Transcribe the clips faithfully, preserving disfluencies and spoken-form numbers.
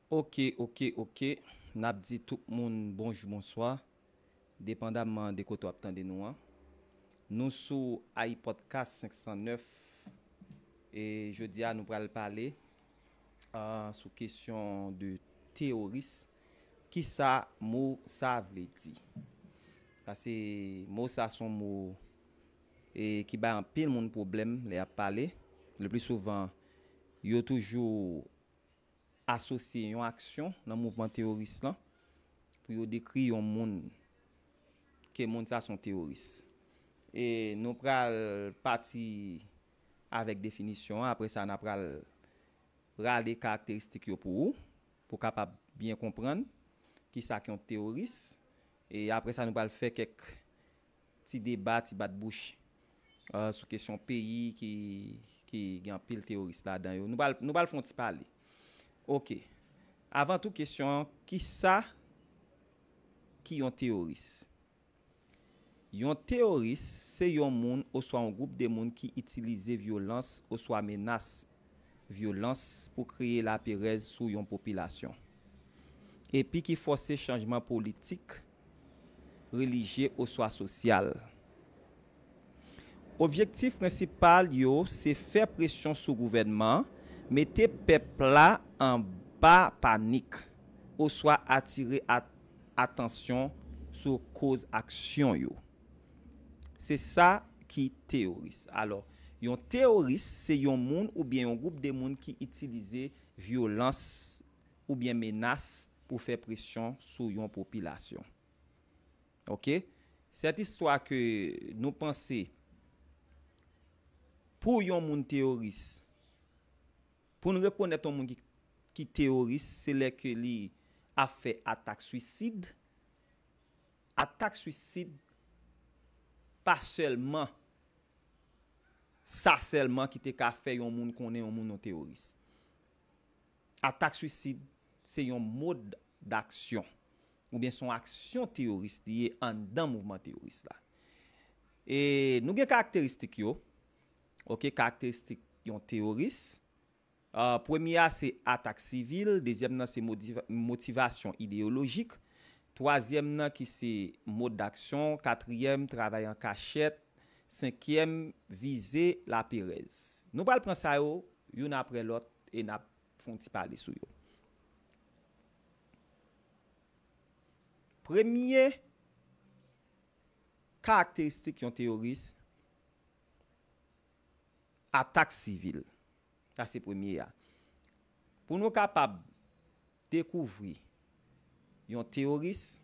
Ok, ok, ok. N ap di tout moun bonjou, bonswa, depandamman de kote w ap tande nou an. Nou sou iPodcast senk san nèf, e jodi a nou pral pale, ah, sou kesyon de teworis. Kisa mo sa vle di? Paske mo sa se yon mo, e, ki bay anpil moun pwoblèm lè y ap pale. Le pli souvan, yo toujou asosye yon aksyon nan mouvman teworis lan pou yo dekri yon moun, ke moun sa se yon teworis. E nou pral pati avèk definisyon an, apre sa n a pral rale karakteristik yo pou ou, pou w kapab byen konprann kisa k yon teworis. E apre sa, nou pral fè kèk ti deba, ti bat bouch, ah, sou kesyon peyi ki, ki gen anpil teworis ladan yo. Nou pral, nou pral fè yon ti pale. Ok. Avan tou, kesyon an, kisa ki yon teworis? Yon teworis se yon moun oswa yon gwoup de moun ki itilize vyolans oswa menas vyolans pou kreye laperèz sou yon popilasyon, epi ki fòse chanjman politik, relijye oswa sosyal. Objektif prensipal yo se fè presyon sou gouvènman an, mete pèp la anba panik, oswa atire at-, atansyon sou koz aksyon yo. Se sa ki teworis. Alò, yon teworis se yon moun oubyen yon gwoup de moun ki itilize vyolans oubyen menas pou fè presyon sou yon popilasyon. Ok? Sèt istwa ke nou panse pou yon moun teworis, pou n rekonèt yon moun ki, ki teworis, se lè ke li ap fè atak swisid. Atak swisid pa sèlman sa sèlman ki te ka fè yon moun konnen yon moun yon teworis. Atak swisid se yon mòd daksyon, oubyen se yon aksyon teworis li ye anndan mouvman teworis la. E nou gen karakteristik yo. Ok, karakteristik yon teworis. Ah, premye a se atak sivil, dezyèm nan se motiva-, motivasyon ideyolojik, twazyèm nan ki se mòd daksyon, katriyèm, travay an kachèt, senkyèm, vize laperèz. Nou pral pran sa yo youn apre lòt e n ap fè yon ti pale sou yo. Premye karakteristik yon teworis, atak sivil. Sa se premye a. Pou nou kapab dekouvri yon teworis,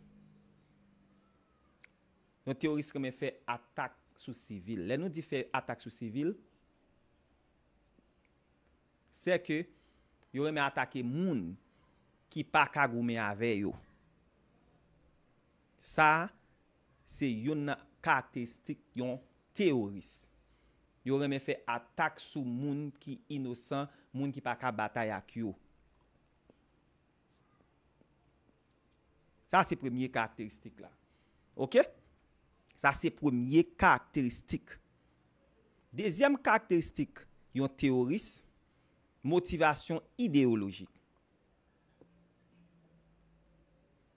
yon teworis renmen fè atak sou sivil. Lè nou di fè atak sou sivil, se ke yo renmen atake moun ki pa ka goumen avè yo. Sa a se youn nan karakteristik yon teworis. Yo renmen fè atak sou moun ki inosan, moun ki pa ka batay ak yo. Sa se premye karakteristik la. Ok? Sa se premye karakteristik. Dezyèm karakteristik yon teworis, motivasyon ideyolojik.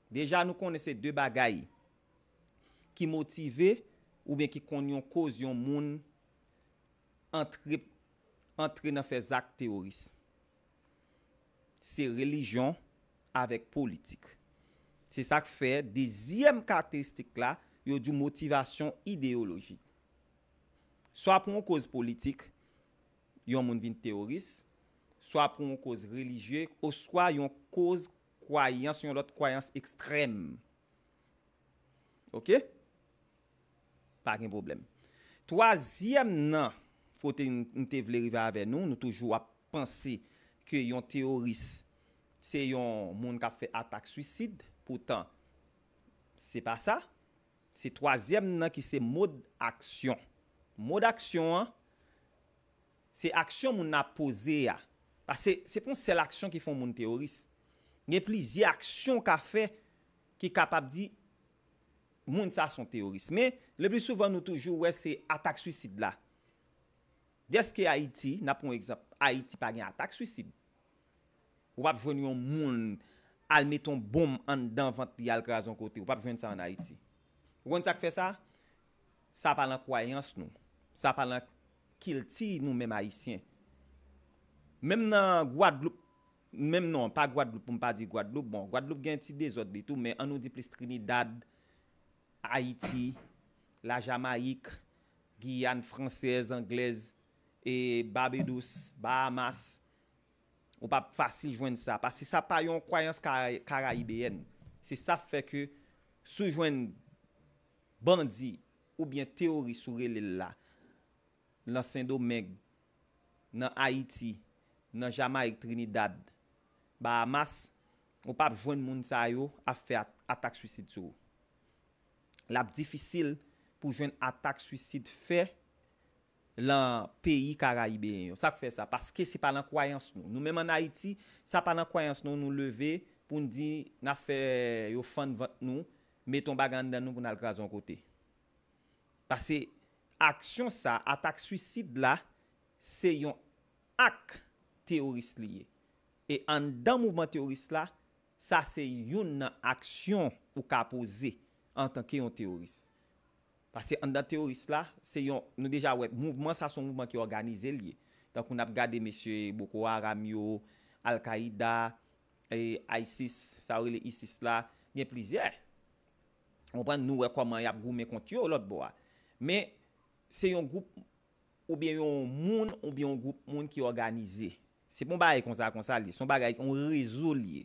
Deja, nou konnen se de bagay ki motive oubyen ki konn yon koz yon moun antre, antre nan fè zak teworis. Se relijyon avèk politik. Se sa k fè dezyèm karakteristik la, yo di w motivasyon ideyolojik. Swa pou yon koz politik, yon moun vin teworis, swa pou yon koz relijye, oswa yon koz kwayans, yon lòt kwayans ekstrèm. Ok? Pa gen pwoblèm. Twazyèm nan, kote n, n te vle rive avè nou, nou toujou ap panse ke yon teworis se yon moun k ap fè atak swisid, poutan se pa sa. Se twazyèm nan ki se mòd aksyon. Mòd aksyon an, se aksyon moun nan ap poze a. Paske se pa yon sèl aksyon ki fè yon moun teworis. Gen plizyè aksyon w ka fè ki kapab di moun sa se yon teworis. Men, le pli souvan, nou toujou wè se atak swisid la. Dèske Ayiti, n ap pran yon egzanp, Ayiti pa gen atak swisid. Ou p ap jwenn yon moun al met yon bonm anndan vant li al kraze yon kote. Ou p ap jwenn sa ann Ayiti. Ou konn sa k fè sa? Sa pa nan kwayans nou. Sa pa nan kilti nou menm Ayisyen. Menm nan Gwadloup, menm non, pa Gwadloup pou m pa di Gwadloup. Bon, Gwadloup gen ti dezòd li tou, men ann nou di plis Trinidad, Ayiti, Lajamayik, Giyàn fransèz, anglèz, e Babedous, Bahamas. Ou p ap fasil jwenn sa, paske sa pa yon kwayans ka-, karayibeyèn. Se sa k fè ke si w jwenn bandi oubyen teworis ou rele l la, nan Sendomeng, nan Ayiti, nan Jamayik, Trinidad, Bahamas, ou p ap jwenn moun sa yo ap fè at-, atak swisid sou ou. L ap difisil pou jwenn atak swisid fè lan peyi karayibeyen yo. Sa k fè sa? Paske se pa lan kwayans nou. Nou menm ann Ayiti, sa pa lan kwayans nou, nou leve pou n di n ap fè yo fann vant nou, met yon bagay anndan nou pou n al kraze yon kote. Paske aksyon sa, atak swisid la, se yon ak teworis li ye. E anndan mouvman teworis la, sa se youn nan aksyon ou ka poze antanke yon teworis. Paske anndan teworis la, se yon, nou deja wè, mouvman sa se yon mouvman ki òganize l ye. Tankou n ap gade mesye Boko Haram yo, Al-Qaida, e, ISIS, sa yo rele ISIS la, gen plizyè. Ou konprann, nou wè kòman y ap goumen kont yo lòt bò a. Men, se yon gwoup oubyen yon moun, oubyen yon gwoup moun ki òganize. Se pa yon bagay konsa, konsa li ye. Se yon bagay, yon rezo li ye.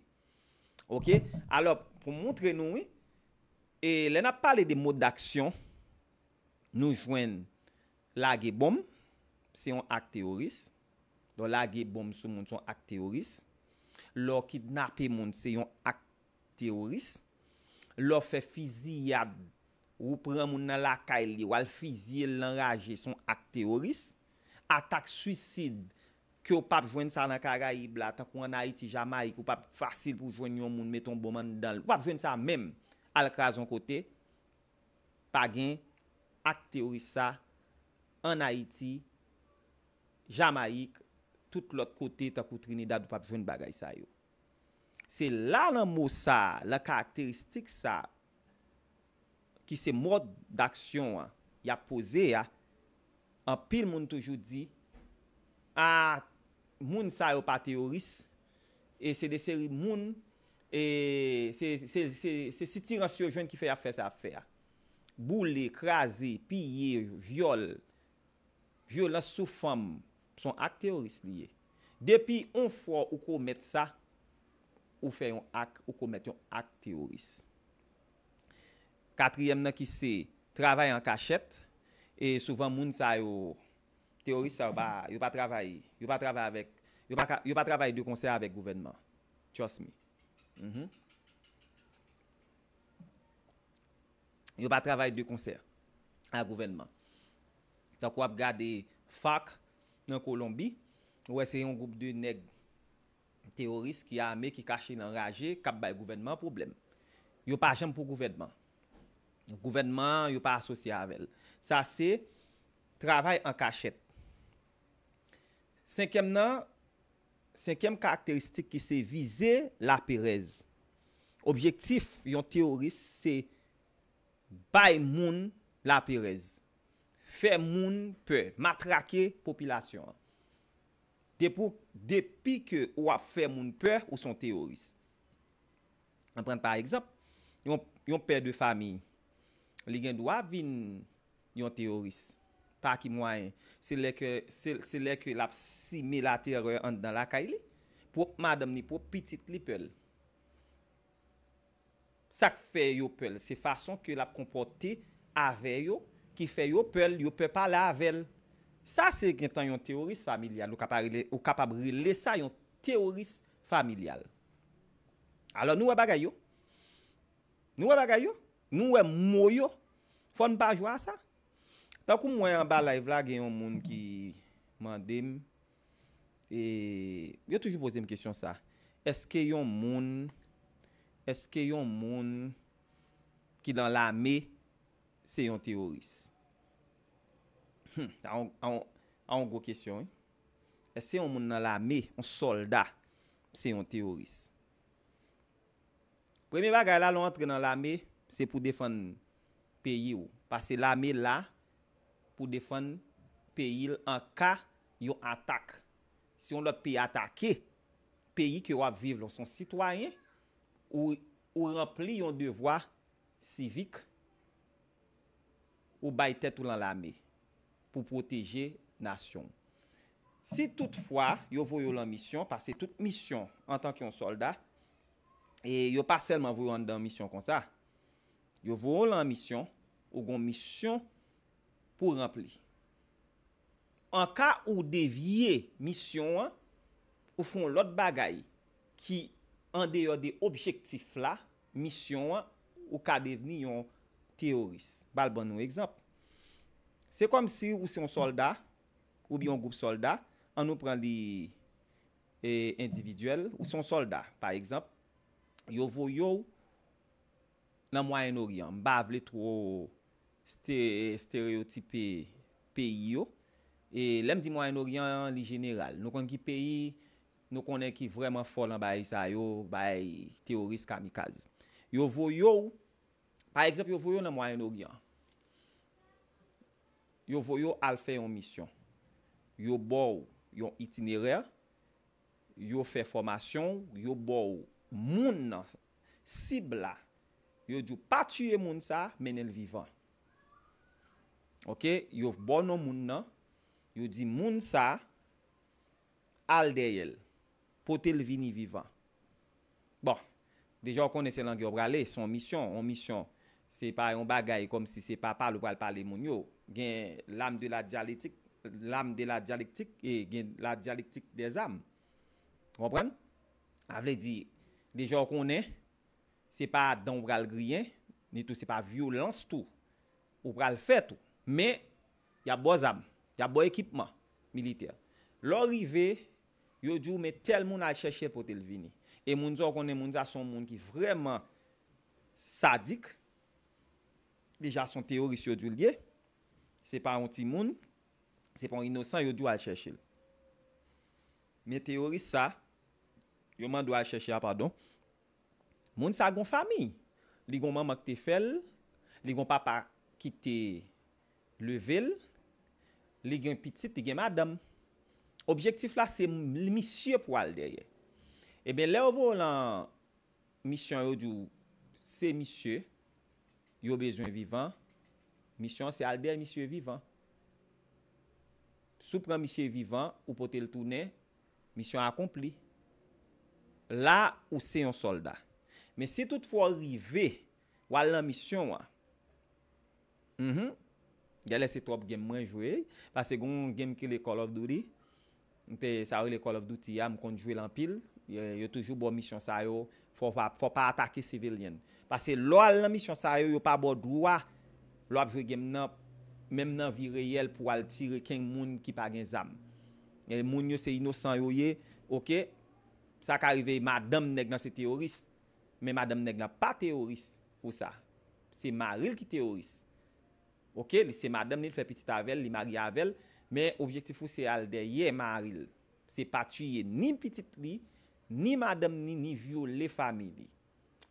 Oke? Alò, pou montre nou, wi, e lè n ap pale de mòd aksyon, nou jwenn lage bonm, se yon ak teworis. Lè w lage bonm sou moun, se yon ak teworis. Lè w kidnape moun, se yon ak teworis. Lè w fè fiziyad, ou pran moun nan lakay li, w al fizye l nan raje, se yon ak teworis. Atak swisid, ke w p ap jwenn sa nan Karayib la, tankou ann Ayiti, Jamayik, ou p ap fasil pou w jwenn yon moun met yon bonm anndan l. Ou p ap jwenn sa menm. Al kraze yon kote, pa gen ak teworis sa ann Ayiti, Jamayik, tout lòt kote, tankou Trinidad, ou p ap jwenn bagay sa yo. Se la, lan mo sa, lan karakteristik sa, ki se mòd daksyon an, y ap poze a, anpil moun toujou di, a, moun sa yo pa teworis, e se de seri moun, e se, se, se, se sitirans yo jwenn ki fè y ap fè sa y ap fè a. Boule, kraze, piye, vyòl, vyolans sou fanm, se yon ak teworis li ye. Depi yon fwa ou komèt sa, ou fè yon ak, ou komèt yon ak teworis. Katriyèm nan ki se travay an kachèt, e souvan moun sa yo, teworis sa yo pa, yo pa travay, yo pa travay avèk, yo pa ka, yo pa travay de konsè avèk gouvènman. Trust me. Mhm. Yo pa travay de konsè a gouvènman. Tankou w ap gade FARC nan Kolonbi, ou wè se yon gwoup de nèg teworis ki ame, ki kache nan raje, k ap bay gouvènman an pwoblèm. Yo pa janm pou gouvènman. Gouvènman an, yo pa asosye avè l. Sa se travay an kachèt. Senkyèm nan, senkyèm karakteristik ki se vize laperèz. Objektif yon teworis se bay moun laperèz, fè moun pè, matrake popilasyon an. Depi, depi ke w ap fè moun pè, ou se yon teworis. Ann pran pa egzanp, yon, yon pè de famiy, li gen dwa vin yon teworis. Pa ki mwayen? Se lè ke, se, se lè ke l ap simen laterè anndan lakay li. Pwòp madanm li, pwòp pitit li pè l. Sa k fè yo pè l, se fason ke l ap konpòte avè yo ki fè yo pè l, yo pè pale avè l. Sa se gentan yon teworis familyal. Ou kapab rele, ou kapab rele sa yon teworis familyal. Alò, nou wè bagay yo. Nou wè bagay yo. Nou wè mo yo. Fò n pa jwe a sa. Tankou m wè anba live la, gen yon moun ki mande m, e yo toujou poze m kesyon sa. Èske yon moun, èske yon moun ki nan lame se yon teworis? Hmm, a yon, a yon, a yon gwo kesyon, wi. Èske yon moun nan lame, yon sòlda, se yon teworis. Premye bagay la, lè w antre nan lame, se pou defann peyi w. Paske lame la pou defann peyi l an ka yon atak. Si yon lòt peyi atake peyi ke w ap viv la, w se yon sitwayen, ou, ou ranpli yon devwa sivik, ou bay tèt ou lan lame pou pwoteje nasyon w. Si toutfwa yo voye w lan misyon, paske tout misyon antanke yon sòlda, e yo pa sèlman voye w anndan misyon konsa. Yo voye w lan misyon, ou gon misyon pou ranpli. An ka ou devye misyon an, ou fè yon lòt bagay ki andeyò de objektif la, misyon an, ou ka devni yon teworis. M pral ban nou egzanp. Se kòmsi ou se yon sòlda, oubyen yon gwoup sòlda, ann nou pran li e, endividyèl, ou se yon sòlda, pa egzanp, yo voye w nan Mwayen Oryan. M pa vle twò ste- estereyotipe peyi yo. E lè m di Mwayen Oryan, li jeneral. Nou konn ki peyi, nou konnen ki vrèman fò lan bagay sa yo, bagay teworis kamikaz. Yo voye w, pa egzanp, yo voye w nan Mwayen Oryan. Yo voye w al fè yon misyon. Yo ba w yon itinerè, yo fè fòmasyon w, yo ba w moun nan, sib la. Yo di w pa tiye moun sa, mennen l vivan. Oke, yo ba w non moun nan, yo di moun sa, al dèyè l, pote l vini vivan. Bon, deja w konnen se langè w prale, se yon misyon, yon misyon. Se pa yon bagay kòmsi se pa pale w pral pale moun yo. Gen l'âme de la dialectique, l'âme de la dialectique, e gen la dialectique des âmes. Konprann? Sa vle di, deja w konnen, se pa dan w pral griyen, ni tou se pa vyolans tou ou pral fè tou. Men, y ap ba w zam, y ap ba w ekipman militè. Lè w rive, yo di w men tèl moun al chèche l pote l vini. E moun sa w konnen, moun sa se yon moun ki vrèman sadik. Deja se yon teworis yo di w l ye. Se pa yon timoun, se pa yon inosan, yo di w al chèche l. Men teworis sa, yo mande w al chèche a, padon. Moun sa gon fanmi. Li gon manman ki te fè l, li gon papa ki te leve l, li gen pitit, li gen madanm. Objektif la se m- misye pou al dèyè. Ebyen, lè yo voye w lan misyon, yo di w se misye yo bezwen vivan. Misyon an se al dèyè misye vivan. Si w pran misye vivan, ou pote l tounen, misyon akonpli. La, ou se yon sòlda. Men si toutfwa w rive, w al nan misyon an, mhm, genlè se twòp game mwen jwe, paske gen yon game ki rele Call of Duty, m te, sa yo rele Call of Duty a, m konn jwe l anpil. Yo, yo toujou ba w misyon sa yo, fò w pa, fò w pa atake civilian. Paske lè w al nan misyon sa yo, yo pa ba w dwa, lè w ap jwe game nan, menm nan vi reyèl pou w al tire kenn moun ki pa gen zam. E moun yo se inosan yo ye, oke? Sa ka rive madanm nèg lan se teworis, men madanm nèg lan pa teworis pou sa. Se mari l ki teworis. Oke, li se madanm li, li fè pitit avè l, li marye avè l, men objektif ou se al dèyè mari l. Se pa tiye ni pitit li, ni madanm ni, ni vyole fanmi li.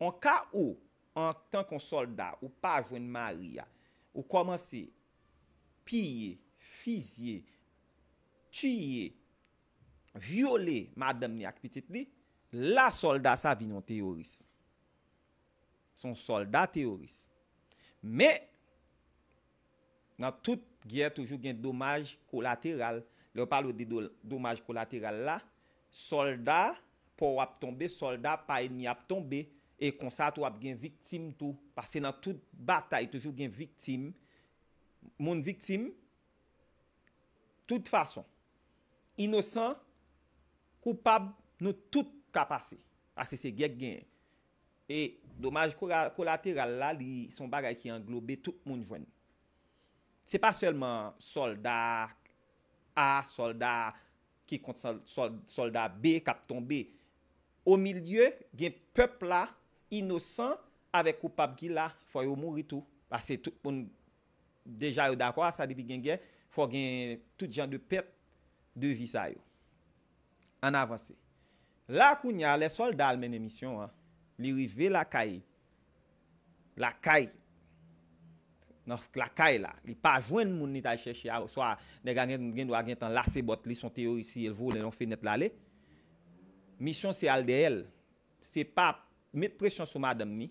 An ka ou, antanke yon sòlda, ou pa jwenn mari a, ou kòmanse piye, fizye, tiye, vyole madanm ni ak pitit li, la sòlda sa vin yon teworis. Se yon sòlda teworis. Men, nan tout gè, toujou gen domaj kolateral. Lè yo pale w de do- domaj kolateral la, sòlda pa w ap tonbe, sòlda pa ènmi ap tonbe, e konsa tou w ap gen viktim tou. Paske nan tout batay, toujou gen viktim. Moun viktim, tout fason. Inosan, koupab, nou tout ka pase. Paske se gè k genyen. E domaj kola- kolateral la, li se yon bagay ki anglobe tout moun jwenn. Se pa sèlman sòlda A, sòlda ki kont sòl- sòl- sòlda B k ap tonbe. O milye, gen pèp la, inosan avèk koupab ki la, fò yo mouri tou. Paske tout moun, deja yo dakò a sa, depi gen gè, fò gen tout jan de pèt de vi sa yo. Ann avanse. La kounye a, lè sòlda al mennen misyon an, li rive lakay, lakay, nan lakay la, li pa jwenn moun li t al chèche a, oswa nèg la gen, gen dwa gentan lase bòt li, se yon teyoris li ye, l vole nan yon fenèt l ale. Misyon se al dèyè l. Se pa met presyon sou madanm ni.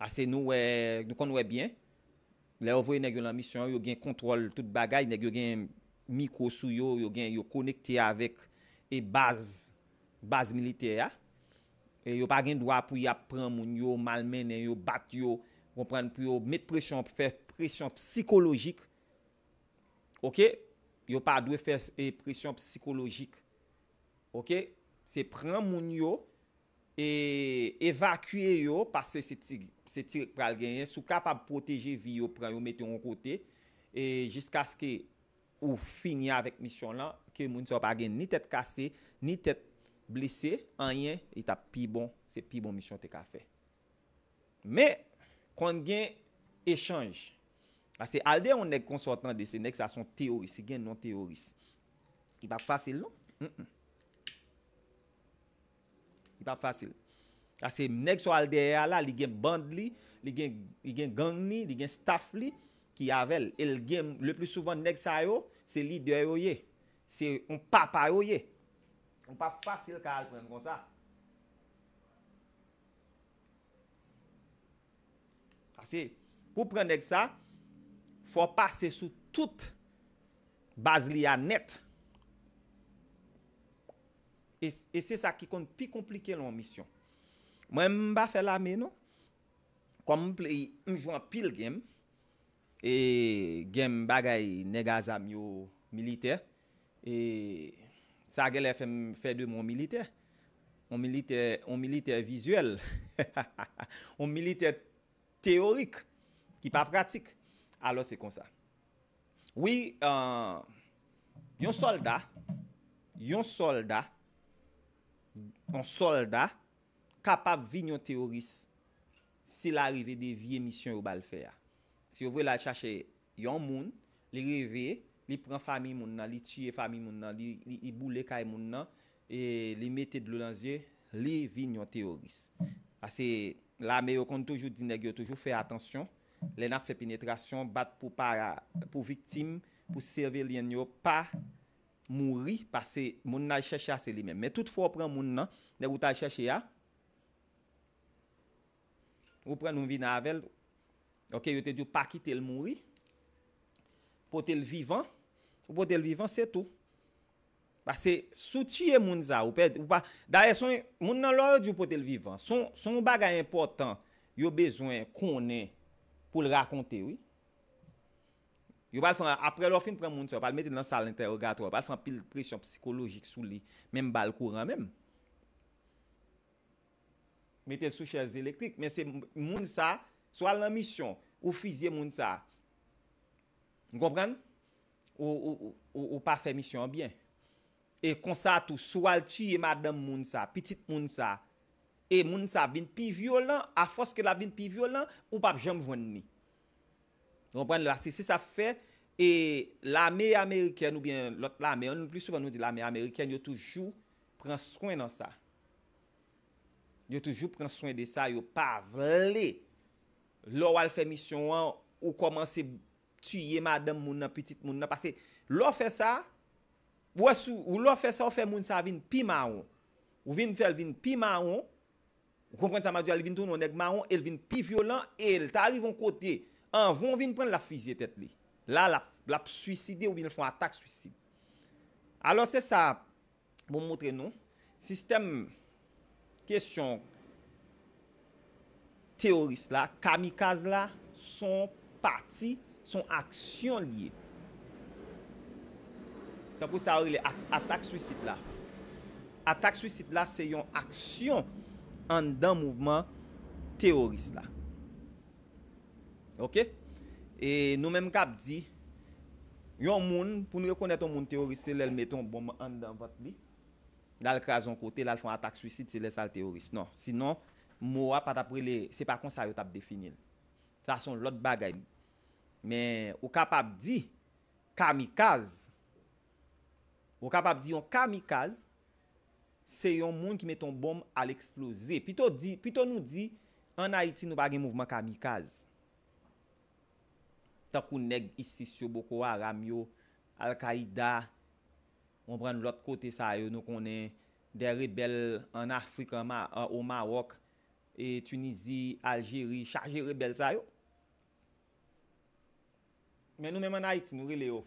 Ase nou wè, nou konn wè byen. Lè yo voye nèg yo nan misyon, yo gen kontwòl tout bagay, nèg yo gen mikwo sou yo, yo gen, yo konekte avèk e baz, baz militè a. E yo pa gen dwa pou y ap pran moun yo, malmennen yo, bat yo, konprann, pou yo met presyon, fè presyon sikolojik. Oke? Yo pa dwe fè e presyon sikolojik. Oke? Se pran moun yo e evakye yo, paske se ti, se ti k pral genyen. Si w kapab pwoteje vi yo, pran yo, mete yo yon kote, e jiskaske ou fini avèk misyon lan, ke moun sa yo pa gen ni tèt kase, ni tèt blese, anyen, li t ap pi bon, se pi bon misyon te ka fè. Men, konn gen echanj. Paske al dèyè yon nèg konsa w tande, se nèg sa se yon teyoris, li gen non teyoris. Li p ap fasil, non. Mm-mm. Li p ap fasil. Paske nèg sa w al dèyè a la, li gen band li, li gen, li gen gang li, li gen staff li ki avè l. E l gen, le pli souvan, nèg sa yo, se lidè yo ye. Se yon papa yo ye. Ou p ap fasil ka al pran konsa. Paske, pou pran nèg sa, fò w pase sou tout baz li a nèt. E, e se sa ki konn pi konplike nan yon misyon. Mwen, m pa fè lame, non. Kòm m play, m jwe anpil game. E game bagay nèg a zam yo militè. E sa genlè fè m fè de mwen yon militè. Yon militè, yon militè vizyèl. Yon militè teyorik ki pa pratik. Alò, se konsa. Wi, euh, yon sòlda, yon sòlda, yon sòlda kapab vin yon teyoris si l arive devye misyon yo ba l fè a. Si yo voye l al chache yon moun, li rive, li pran fanmi moun nan, li tiye fanmi moun nan, li, li, li boule kay moun nan, e li mete dlo nan zye, li vin yon teyoris. Paske lame yo konn toujou di nèg yo toujou fè atansyon, lè n ap fè penetrasyon, bat pou para, pou viktim, pou civilian yo pa mouri, paske moun n al chèche a se li menm. Men tout fwa w pran moun nan, nèg ou t al chèche a, ou pran nou vin avè l, oke, yo te di w pa kite l mouri, pote l vivan, ou pote l vivan, se tou. Paske si w tiye moun sa, ou pèdi, ou pa, dayè, se yon, moun nan lò yo di w pote l vivan. Se yon, se yon bagay enpòtan, yo bezwen konnen pou l rakonte, wi. Yo pral fè, apre lè w fin pran moun sa, yo pral mete l nan sal entèwogatwa, yo pral fè anpil presyon sikolojik sou li, menm ba l kouran menm. Mete l sou chèz elektrik. Men se m-, moun sa, si w al nan misyon, ou fizye moun sa. Ou konprann? Ou, ou, ou, ou, ou pa fè misyon an byen. E konsa tou, si w al tiye madanm moun sa, pitit moun sa, e moun sa vin pi vyolan, afòs ke l ap vin pi vyolan, ou p ap janm jwenn li. Ou konprann? La, se, se sa k fè, e lame amerikèn oubyen lòt lame, nou, pli souvan nou di lame amerikèn, yo toujou pran swen nan sa. Yo toujou pran swen de sa, yo pa vle. Lè w al fè misyon an, ou kòmanse tiye madanm moun nan, pitit moun nan. Paske lè w fè sa, ou wè sou, ou lè w fè sa, ou fè moun sa vin pi mawon. Ou vin fè l vin pi mawon. Ou konprann sa m ap di a? Li vin tounen yon nèg mawon e l vin pi vyolan e l ta rive yon kote, anvan w vin pran l, l ap fizye tèt li. La, l ap, l ap swiside oubyen l fè yon atak swisid. Alò, se sa pou m montre nou. Sistèm kesyon teyoris la, kamikaz la, s on pati, s on aksyon li ye. Tankou sa yo rele at-, atak swisid la. Atak swisid la se yon aksyon anndan mouvman teyoris la. Oke? E nou menm k ap di, yon moun, pou n rekonèt yon moun teyoris, se lè l mete yon bonm anndan vant li, l al kraze yon kote, l al fè yon atak swisid, se lè sa l teyoris. Non. Sinon, mo a pa t ap rele, se pa konsa yo t ap defini l. Sa se yon lòt bagay. Men, ou kapab di kamikaz. Ou kapab di yon kamikaz, se yon moun ki mete yon bonm al eksploze. Pito di, pito nou di, ann Ayiti nou pa gen mouvman kamikaz. Tankou nèg isis yo, Boko Haram yo, Al Qaida, w konprann, lòt kote sa yo, nou konnen de rebèl ann Afrik, an Ma-, an, o Mawòk, e Tinizi, Aljeri, chaje rebèl sa yo. Men nou menm ann Ayiti, nou rele yo,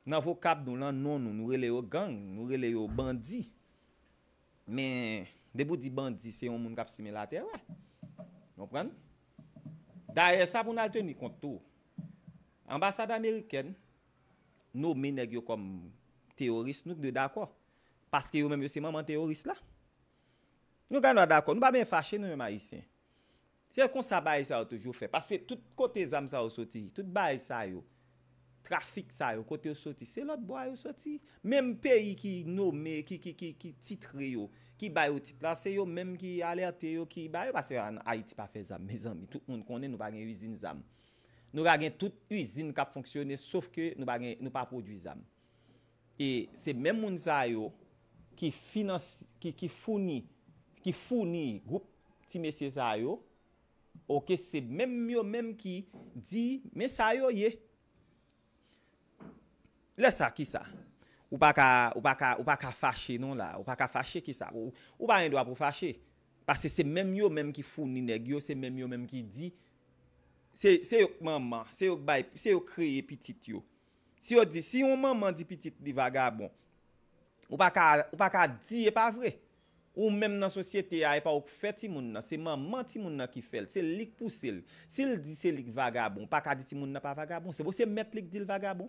nan vokab nou, nan non nou, nou rele yo gang, nou rele yo bandi. Men, depi w di bandi, se yon moun k ap simen laterè. Konprann? Dayè, sa pou n al teni kont tou. Anbasad amerikèn nome nèg yo kòm teyoris, nou de dakò. Paske yo menm yo se manman teyoris la. Nou gen dwa dakò, nou pa byen fache nou menm Ayisyen. Se konsa bagay sa yo toujou fè. Paske tout kote zam sa yo soti, tout bagay sa yo, trafik sa yo, kote yo soti, se lòt bò a yo soti. Menm peyi ki nome, ki, ki, ki, ki titre yo, ki ba yo tit la, se yo menm ki alète yo, ki ba yo. Paske an Ayiti pa fè zam, mezanmi. Tout moun konnen nou pa gen izin zam. Nou ka gen tout izin k ap fonksyone, sof ke nou pa gen, nou pa pwodui zam. E se menm moun sa yo ki finans-, ki, ki founi, ki founi gwoup ti mesye sa yo, oke, se menm yo menm ki di, men sa yo ye. Lè sa, kisa? Ou pa ka, ou pa ka, ou pa ka fache non la, ou pa ka fache kisa? Ou, ou pa gen dwa pou fache. Paske se menm yo menm ki founi nèg yo, se menm yo menm ki di, se, se yo k manman, se yo k bay, se yo k kreye pitit yo. Si yo di, si yon manman di pitit li vagabon, ou pa ka, ou pa ka di e pa vre. Ou menm nan sosyete a, e pa ou k fè timoun nan, se manman timoun nan ki fè l, se li k pouse l. Si l di se li k vagabon, ou pa ka di timoun nan pa vagabon, se bon, se mèt li k di l vagabon.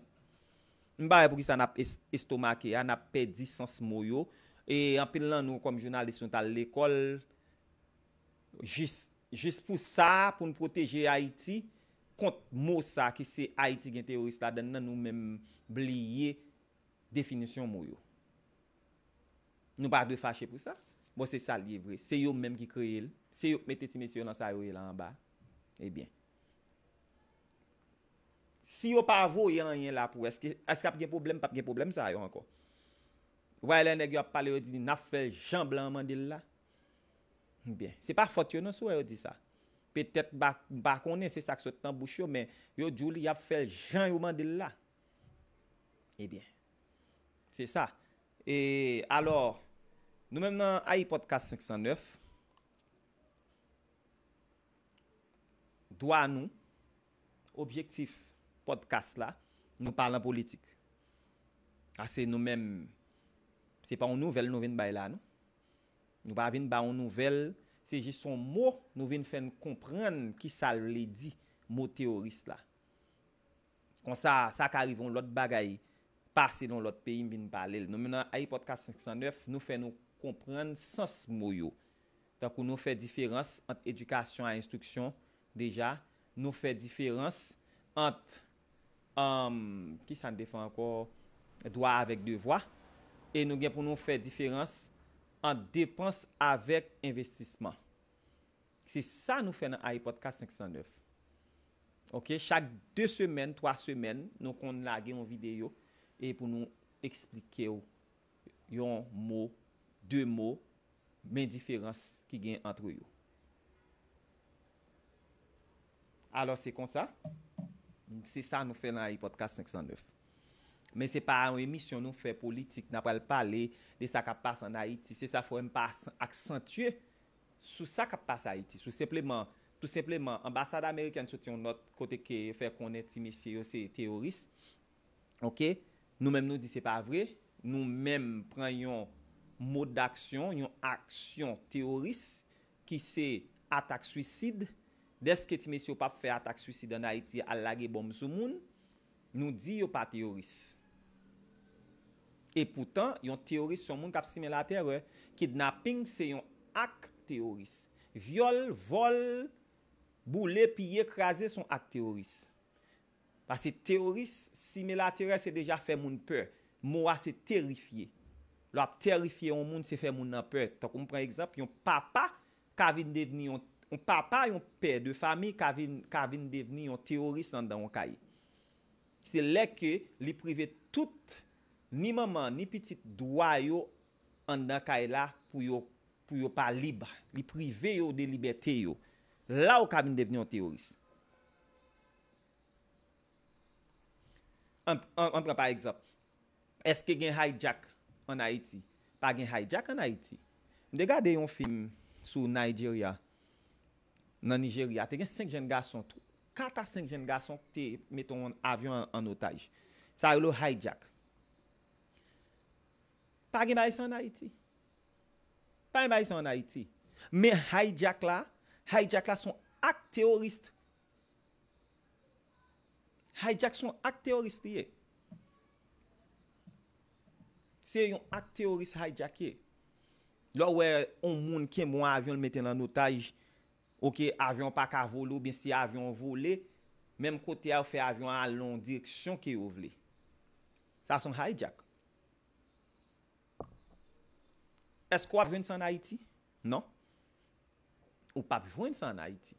M pa wè poukisa n ap es-, estomake a, n ap pèdi sans mo yo. E anpil nan nou, kòm jounalis, nou t al lekòl jis, jis pou sa, pou n pwoteje Ayiti kont mo sa ki se Ayiti gen teyoris ladan l nan, nou menm bliye definisyon mo yo. Nou pa dwe fache pou sa. Bon, se sa l ye vre. Se yo menm ki kreye l. Se yo k mete ti mesye yo nan sa yo ye la anba. Ebyen, si yo pa voye anyen la pou, èske, èske ap gen pwoblèm? P ap gen pwoblèm sa yo ankò. Ou pa wè lè nèg yo ap pale, yo di n ap fè l jan blan an mande l la. Ebyen, se pa fòt yo non si w wè yo di sa. Petèt, m pa, m pa konnen se sa k sot nan bouch yo, men yo di w li y ap fè l jan yo mande l la. Ebyen, se sa. E alò, nou menm nan Ayi Podcast senk san nèf, dwa nou, objektif podcast la, nou pa lan politik. Ase nou menm, se pa yon nouvèl nou vin bay la, non. Nou pa vin ba yon nouvèl, se jis yon mo nou vin fè n konprann ki sa l vle di, mo teyoris la. Konsa, sa ka rive yon lòt bagay pase nan yon lòt peyi, m vin pale l. Nou menm nan Ayi Podcast senk san nèf, nou fè nou konprann sans mo yo. Tankou nou fè diferans ant edikasyon a enstriksyon, deja, nou fè diferans ant, um, ki sa n te fè ankò? Dwa avèk devwa. E nou gen pou nou fè diferans ant depans avèk envestisman. Se sa nou fè nan Ayi Podcast senk san nèf. Oke, chak de semèn, twa semèn, nou konn lage yon videyo e pou nou eksplike w yon mo, de mo, men diferans ki gen ant yo. Alò, se konsa, se sa nou fè nan Ayi Podcast senk san nèf. Men se pa yon emisyon nou fè politik, n ap pral pale de sa k ap pase ann Ayiti. Se sa fè m pa aksantye sou sa k ap pase Ayiti. Sou senpleman, tou senpleman, anbasad amerikèn soti yon nòt kote ke fè konnen ti mesye yo se teyoris. Oke? Nou menm nou di se pa vre. Nou menm pran yon mod d'aksyon, yon aksyon teyoris ki se atak swisid. Dèske ti mesye yo p ap fè atak swisid ann Ayiti, al lage bonm sou moun, nou di yo pa teyoris. E poutan, yon teyoris se yon moun k ap simen latèrè. Kidnaping se yon ak teyoris. Vyòl, vòl, boule, piye, kraze se yon ak teyoris. Paske teyoris, simen latèrè, se deja fè moun pè. Mo a se terifye. Lè w ap terifye yon moun, se fè moun nan pè. Tankou m pran egzanp, yon papa ka vin devni yon, yon papa, yon pè de fami ka vin, ka vin devni yon teyoris anndan yon kay. Se lè ke li prive tout, ni manman, ni pitit, dwa yo anndan kay la pou yo, pou yo pa lib. Li prive yo de libète yo. La ou ka vin devni yon teworis. An, an, an pran pa egzanp, èske gen hijack ann Ayiti? Pa gen hijack ann Ayiti. M te gade yon fim sou Nigeria, nan Nigeria, te gen senk jèn gason, kat a senk jèn gason ki te mete yon avyon an, an otaj. Sa rele hijack. Pa gen bagay sa ann Ayiti. Pa gen bagay sa ann Ayiti. Men hijack la, hijack la se yon ak teworis. Hijack se yon ak teworis li ye. Se yon ak teworis hijack ye. Lè w wè yon moun kenbe yon avyon, l mete l an otaj, oke, avyon an pa ka vole, oubyen si avyon an vole, menm kote a, yo fè avyon an al nan yon direksyon ke yo vle. Sa se yon hijack. Èske w ap jwenn sa ann Ayiti? Non. Ou p ap jwenn sa ann Ayiti.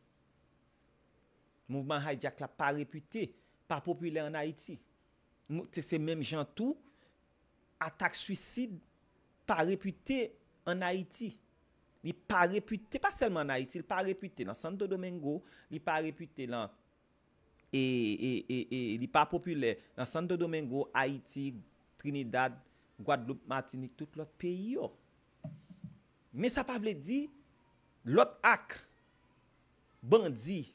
Mouvman hijack la pa repite, pa popilè ann Ayiti. Mou-, se, se menm jan tou, atak swisid pa repite ann Ayiti. Li pa repite, pa sèlman ann Ayiti, li pa repite nan Santo Domingo, li pa repite nan, e, e, e, e, li pa popilè nan Santo Domingo, Ayiti, Trinidad, Gwadloup, Matinik, tout lòt peyi yo. Men sa pa vle di lòt ak bandi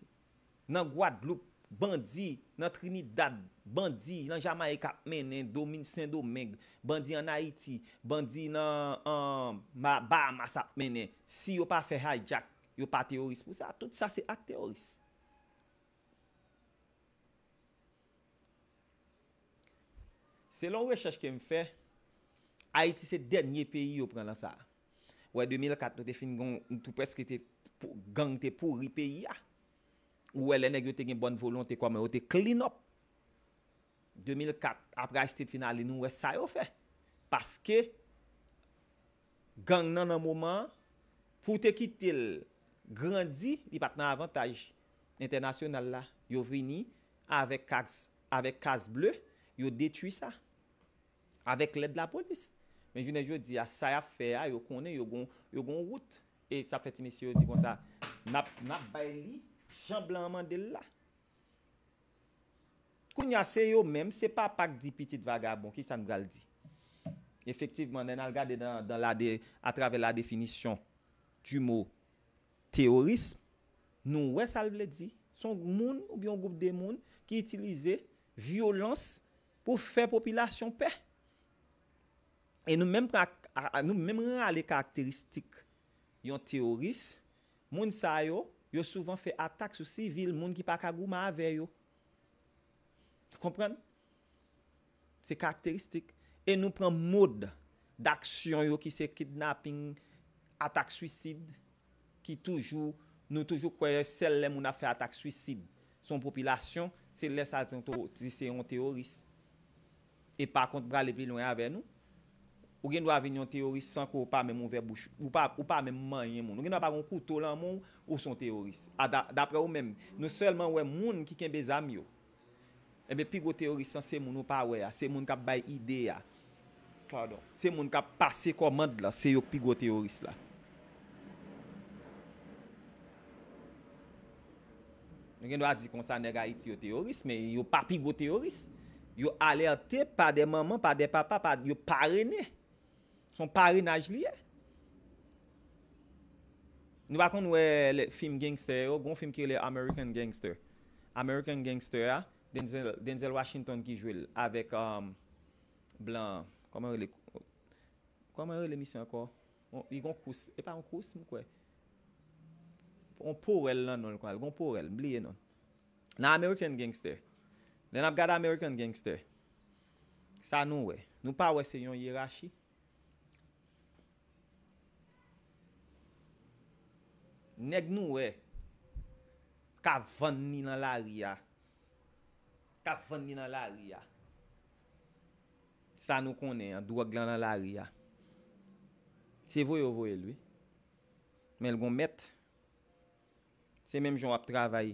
nan Gwadloup, bandi nan Trinidad, bandi nan Jamayik ap mennen, Domin-, Sendomeng, bandi ann Ayiti, bandi nan, an, Ma-, Bahamas ap mennen. Si yo pa fè hijack, yo pa teworis pou sa. Tout sa se ak teworis. Selon rechèch ke m fè, Ayiti se dènye peyi yo pran lan sa a. Ou wè, de mil kat, nou te fin gon, nou tou prèske te, pou, gang te pouri peyi a. Ou wè, lè nèg yo te gen bòn volonte, kòman yo te clean up. De mil kat, apre Aristide fin ale, nou wè sa yo fè. Paske gang nan, nan moman an, pou te kite l grandi, li pa t nan avantaj entènasyonal la. Yo vini avèk kas, avèk kas ble, yo detwi sa. Avèk lèd lapolis. Men jounen jodi a, sa y ap fè a, yo konnen, yo gon, yo gon wout. E sa fè ti mesye yo di konsa, n ap, n ap bay li jan blan an mande l la. Kounye a, se yo menm, se papa k di pitit vagabon, kisa n pral di? Efektivman, lè n al gade dan, dan la de-, atravè la définition du mot terrorisme, nou wè sa l vle di. Se yon moun oubyen yon gwoup de moun ki itilize vyolans pou fè popilasyon pè. E nou menm pran ak-, a, a, nou menm rale karakteristik yon teworis, moun sa yo, yo souvan fè atak sou sivil, moun ki pa ka goumen avè yo. Ou konprann? Se karakteristik. E nou pran mòd daksyon yo ki se kidnaping, atak swisid, ki toujou, nou toujou kwè sèl lè moun ap fè atak swisid sou yon popilasyon, se lè sa a di se yon teworis. E pa kont, prale pi lwen avè nou. Ou gen dwa vin yon teworis san ke w pa menm ouvè bouch ou. Ou pa, ou pa menm manyen moun. Ou gen dwa pa gen yon kouto lan men w, ou se yon teworis. A, da-, daprè ou menm, nou sèlman wè moun ki kenbe zam yo. Ebyen, pi gwo teworis lan, se moun ou pa wè a, se moun k ap bay ide a. Pardon. Se moun k ap pase kòmand lan, se yo k pi gwo teworis la. Nou gen dwa di konsa, nèg Ayiti yo teworis, men yo pa pi gwo teworis. Yo alète pa de manman, pa de papa, pa, yo parene. Se yon parenaj li ye. Nou pa konn wè lè, fim gangster yo, gon fim ki rele American Gangster. American Gangster a, Denzel, Denzel Washington ki jwe l avèk, um, blan, kòman rele, kòman rele misye ankò? Bon, li gon kous, e pa yon kous, m kwè. Yon powèl nan non l, kwa, l gon powèl, m bliye non l. Nan American Gangster. Lè n ap gade American Gangster, sa nou wè? Nou pa wè se yon yerachi? Nèg nou wè k ap vann li nan lari a. K ap vann li nan lari a. Sa nou konnen an, dwòg lan nan lari a. Se voye yo voye l, wi. Men l gon mèt. Se menm jan w ap travay,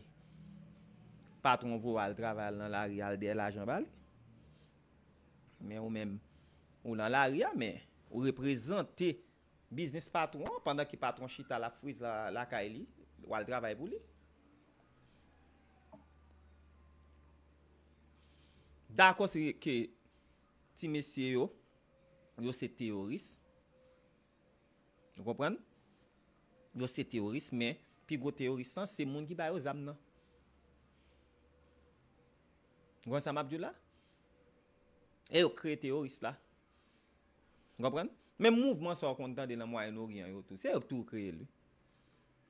patwon voye w al travay, al nan lari, al dèyè lajan ba li. Men ou menm, ou nan lari a, men reprezante biznis patwon an, pandan ke patwon chita l ap friz la, lakay li, w al travay pou li. Dakò, se ke ti mesye yo, yo se teyoris. Ou konprann? Yo se teyoris, men pi gwo teyoris lan, se moun ki ba yo zam nan. Ou konprann sa m ap di w la? E yo kreye teyoris la. Ou konprann? Menm mouvman sa w konn tande nan Mwayen Oryan yo tou, se yo k tou kreye l, wi.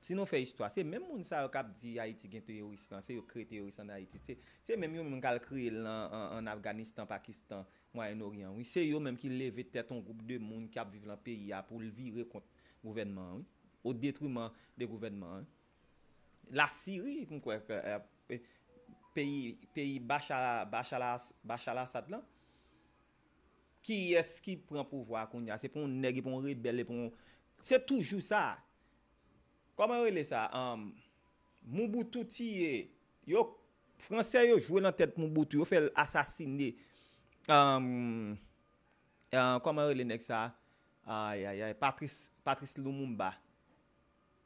Si nou fè istwa, se menm moun sa yo k ap di Ayiti gen teyoris lan, se yo k kreye teyoris ann Ayiti. Se, se menm yo menm k al kreye l nan, an, ann Afganistan, Pakistan, Mwayen Oryan, wi. Se yo menm ki leve tèt yon gwoup de moun k ap viv lan peyi a pou l vire kont gouvènman an, wi. O detriman de gouvènman an, wi. Lasiri, m kwè, ke, eh, pe-, peyi, peyi Bachar, Bachar, Bachar Assad lan. Kiyès ki pran pouvwa a kounye a? Se pa yon nèg, epi yon rebèl, epi yon, se toujou sa. Kòman yo rele sa? Um, Mobutu tiye. Yo, Fransè yo jwe nan tèt Mobutu, yo fè l asasine. Um, uh, kòman yo rele nèg sa? Ay, ay, ay, Patrice, Patrice Lumumba.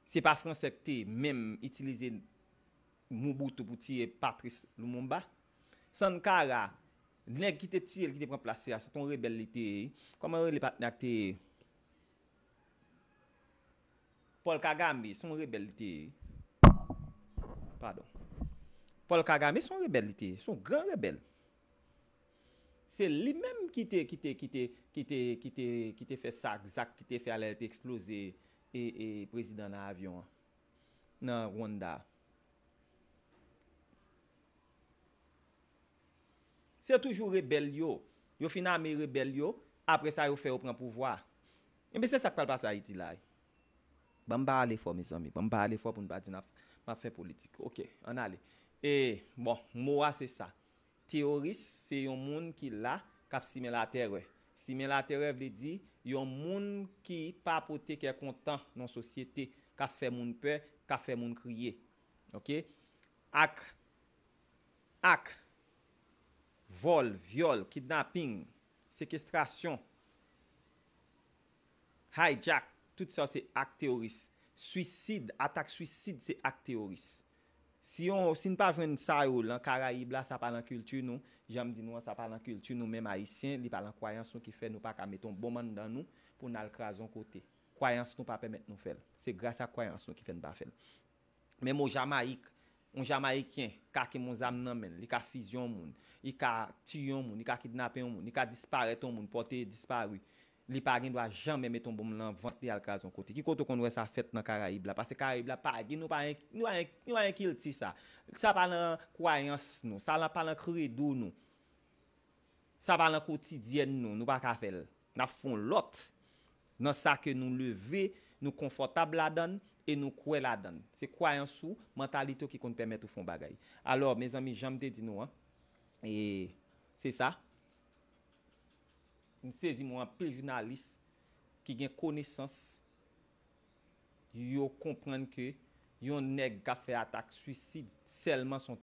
Se pa Fransè k te menm itilize Mobutu pou tiye Patrice Lumumba. Sankara, nèg ki te tiye l, ki te pran plas li a, se t on rebèl li te ye. Kòman yo rele patnè a k te ye? Paul Kagame, se yon rebèl li te ye. Padon. Paul Kagame, se yon rebèl li te ye. Se yon gran rebèl. Se li menm ki te, ki te, ki te, ki te, ki te, ki te fè sa, zak ki te fè a lè l te eksploze e, e prezidan nan avyon an, nan Rwanda. Se toujou rebèl yo. Yo fin ame rebèl yo, apre sa yo fè yo pran pouvwa. Ebyen, se sa k pral pase Ayiti la, wi. Ban m pa ale fò, mezanmi. Ban m pa ale fò pou n pa di n ap, m ap fè politik. Oke, ann ale. E, bon, mo a se sa. Teyoris, se yon moun ki la, k ap simen latèrè. Simen latèrè vle di yon moun ki pa pote kè kontan nan sosyete, k ap fè moun pè, k ap fè moun kriye. Oke? Ak, ak vòl, vyòl, kidnaping, sekestrasyon, hijack, tout sa se ak teyoris. Swisid, atak swisid se ak teyoris. Si yon, si n pa jwenn sa yo lan Karayib la, sa pa lan kilti nou. Jan m di nou an, sa pa lan kilti nou menm Ayisyen, li pa lan kwayans nou ki fè nou pa ka met yon bonm anndan nou pou n al kraze yon kote. Kwayans nou pa pèmèt nou fè l. Se gras a kwayans nou ki fè n pa fè l. Men mo Jamayik, yon Jamayiken ka kenbe yon zam nan men l, li ka fizye yon moun, li ka tiye yon moun, li ka kidnape yon moun, li ka disparèt yon moun, pòte dispari. Li pa gen dwa janmen met yon bonm lan vant li al kraze yon kote. Ki kote w konn wè sa fèt nan Karayib la? Paske Karayib la pa gen, nou pa gen, nou pa gen, nou pa gen kilti sa. Sa pa nan kwayans nou, sa la pa nan kredo nou. Sa pa nan kotidyèn nou, nou pa ka fè l. N ap fè yon lòt nan sa ke nou leve, nou konfòtab ladan l e nou kwè ladan l. Se kwayans ou, mantalite w ki konn pèmèt ou fè yon bagay. Alò, mezanmi, jan m te di nou an, e se sa. M sezi m wè anpil jounalis ki gen konesans, yo konprann ke yon nèg k ap fè atak swisid sèlman se yon